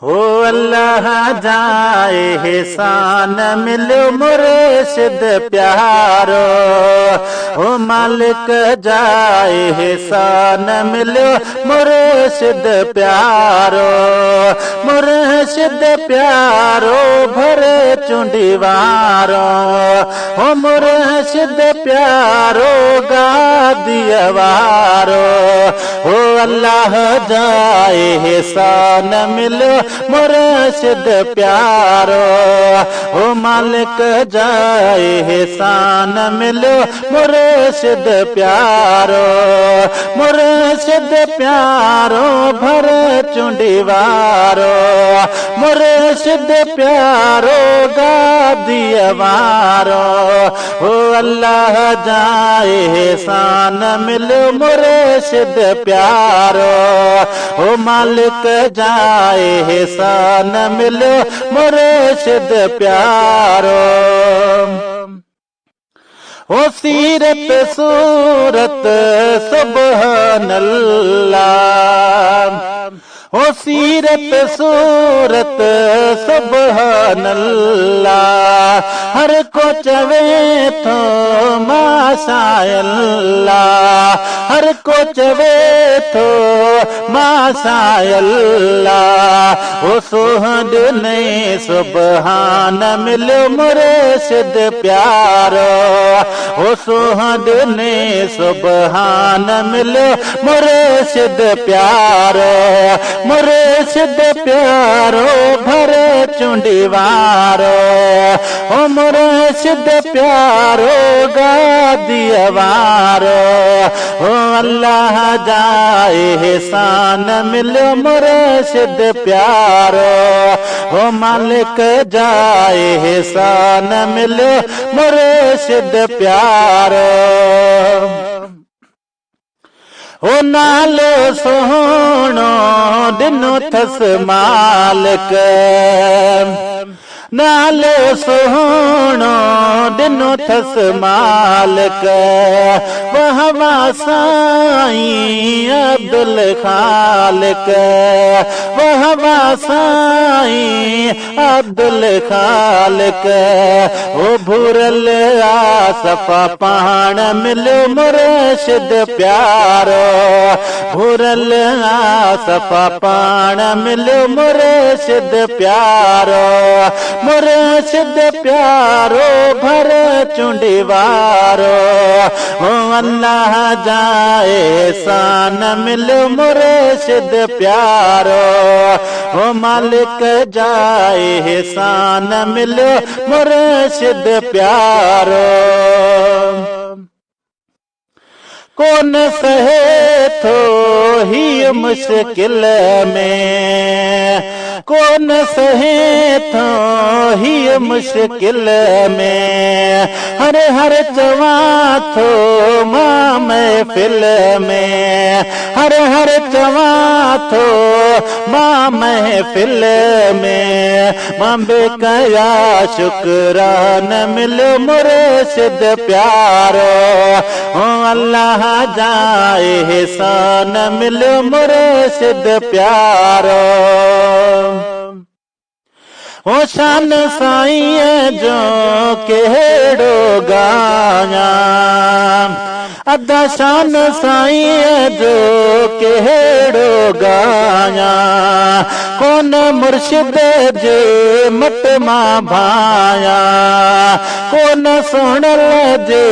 هو الله جا احسان مليو مرشد پيارو هو مالڪ جا احسان مليو مرشد پيارو مرشد پيارو ڀر چونڊي وارو هو مرشد پيارو گاديء وارو هو الله جا احسان مليو مرشد پيارو هو مالڪ جا احسان مليو مرشد پيارو مرشد پيارو ڀر چونڊي وارو مرشد پيارو گاديء وارو هو الله جا احسان مليو مرشد پيارو هو مالڪ جا احسان مليو مرشد پيارو. هو سيرت صورت سبحان الله هو سيرت صورت سبحان الله هر ڪو چوي ٿو ماشاء الله هر ڪو چوي ٿو ماشاء الله هو سونهن ڏنئي سبحان مليو مرشد پيارو هو سونهن ڏنئي سبحان مليو مرشد پيارو مرشد پيارو ڀر چونڊي وارو هو مرشد پيارو گاديء وارو هو الله جا احسان مليو مرشد پيارو هو مالڪ جا احسان مليو مرشد پيارو. هو نالو سهڻو ڏنو ٿس مالڪ. نالو سهڻو ڏنو ٿس مالڪ وهوا سائين عبدالخالق وهوا سائين عبدالخالق او ڀورل آ صفا پاڻ مليو مرشد پيارو ڀورل آ صفا پاڻ مليو مرشد پيارو مرشد پيارو ڀر چونڊي وارو او الله جا احسان مليو مرشد پيارو او مالڪ جا احسان مليو مرشد پيارو. ڪون سهي ٿو هيء مشڪل ۾. ڪون سهي ٿو هيء مشڪل ۾. هر هر چوان ٿو مان محفل ۾. هر هر چوان ٿو مان محفل ۾. مان به ڪيا شڪران مليو مرشد پيارو. هو الله جا احسان مليو مرشد پيارو. هو شان سائينء جو ڪهڙو ڳايان ادا شان سائينء جو ڪهڙو ڳايان ڪونه مرشد جي مٽ مان ڀايان ڪونه سهڻل جي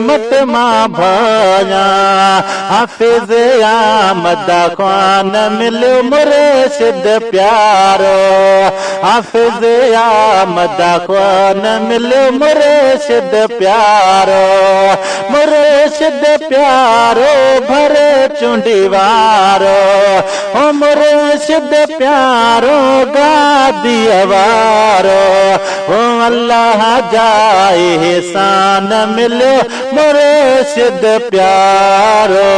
مٽ مان ڀايان حافظ آمد خوان مليو مرشد پيارو حافظ آمد خوان مليو مرشد پيارو مرشد پيارو ڀر چونڊي وارو هو مرشد پيارو گاديء وارو هو الله جا احسان مليو مرشد پيارو.